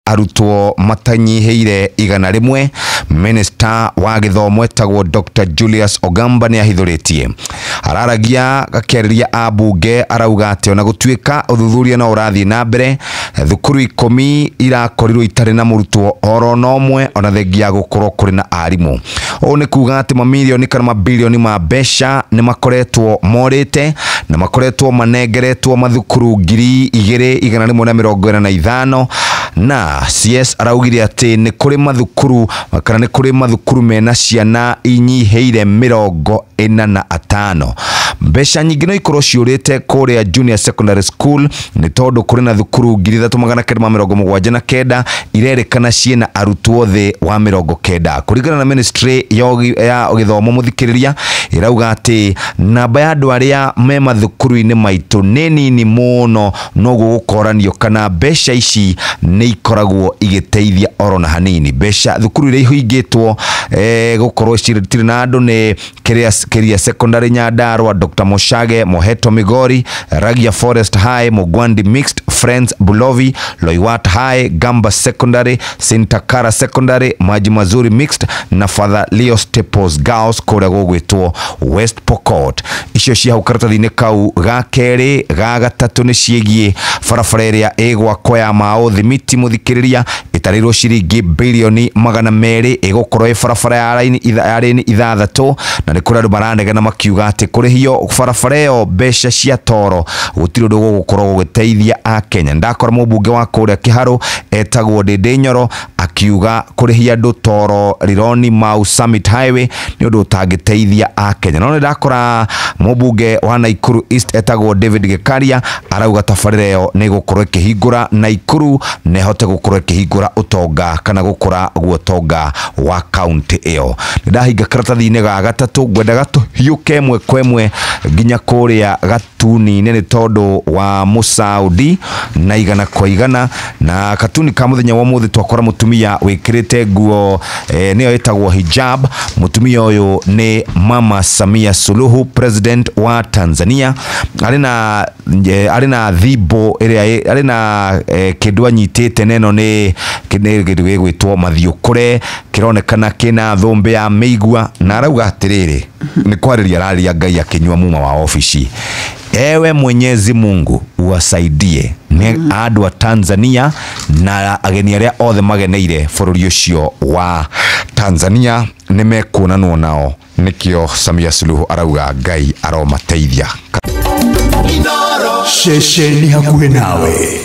Arutwo matanyihĩire 100. Minister wa gĩthomo etagwo Dr. Julius Ogamba nĩ ahithũrĩtie, araragia akĩarĩria ambunge, arauga atĩ ona gũtuĩka ũthuthuria no ũrathiĩ na mbere, thukuru 10 irakorirwo itarĩ na mũrutwo oro na ũmwe, ona thengia ya gũkorwo kũrĩ na arimũ. Ũũ nĩ kuga atĩ mamirioni kana mabilioni ma mbeca nĩ makoretwo morĩte na makoretwo manengeretwo mathukuru 2145, na CS araugire atĩ nĩ kũrĩ mathukuru kana nĩ kũrĩ mathukuru mena ciana inyihĩire 45. Mbeca nyingĩ no ikorwo ciũrĩte kũrĩa junior secondary school, nĩ tondũ kũrĩ na thukuru 3979 irerĩkana ciĩna arutwo thĩ wa 90. Kũringana na ministry ya gĩthomo, mũthikĩrĩria, ĩrauga atĩ namba ya andũ arĩa me mathukuru-inĩ maitũ nĩ nini mũno, noguo gũkoranio kana mbeca ici nĩ ikoragwo igĩteithia oro na hanini. Mbeca thukuru iria ihingĩtwo gũkorwo citirĩ na andũ nĩ Kiria Secondary Nyandarua, Dr. Moshage Moheto Migori, Ragia Forest High, Mugwandi Mixed, Friends Bulovi, Loiwat High, Gamba Secondary, Sintakara Secondary, Maji Mazuri Mixed na Father Leo Staples Girls kũrĩa gũgwĩtwo West Pokot. Icio cia hau karatathi-inĩ kau ga kerĩ. Ga gatatũ nĩ ciĩgiĩ barabara ĩrĩa ĩgwakwo ya Mau Thimiti, mũthikĩrĩria, ĩtarĩirwo ciringi bilioni 200, ĩgũkorwo ĩ barabara ya raini ya rĩni 6, na nĩ kũrĩ andũ maranegena makiuga atĩ kũrĩhio barabara ĩyo mbeca cia toro gũtirĩ ũndũ gũgũkorwo gũgĩteithia Akenya. Ndakora mũmbunge wa kũrĩa Kĩharũ etagwo Ndĩndĩ Nyoro akiuga kũrĩhia andũ toro Rironi Mau Summit Highway nĩ ũndũ ũtangĩteithia Akenya. No nĩ ndakora mũmbunge wa Nakuru East etagwo David Gikaria arauga tabarĩra ĩyo nĩ ĩgũkorwo ĩkĩhingũra Nakuru na ĩhote gũkorwo ĩkĩhingũra ũtonga kana gũkũra guotonga wa kaunti ĩyo. Nĩ ndahinga karatathi-inĩ ga gatatũ, ngwendaga tũhiũke ĩmwe kwa ĩmwe nginya kũrĩa gatuni-inĩ nĩ tondũ wa Mũsaudi na igana kwa igana. Na katuni ka mũthenya wa ũmũthĩ twakora mũtumia wĩkĩrĩte nguo nĩyo ĩtagwo hijab. Mũtumia ũyũ nĩ Mama Samia Suluhu, president wa Tanzania. Arĩ na thimbo ĩrĩa arĩ na kĩndũ anyitĩte, neno nĩ kĩndũ gĩgwĩtwo mathiũkũre, kĩronekana kĩna thũmbĩ ya mĩigua, na arauga atĩrĩrĩ, nĩ kwarĩria ararĩria Ngai akĩnyua muma wa obici: "Ewe Mwenyezi Mungu uwasaidie." Nĩ andũ a Tanzania na ageni arĩa othe mageneire bũrũri ũcio wa Tanzania nĩ mekuonanwo nao, nĩkĩo Samia Suluhu arauga Ngai aromateithia. Ceceni hakuhĩ nawe.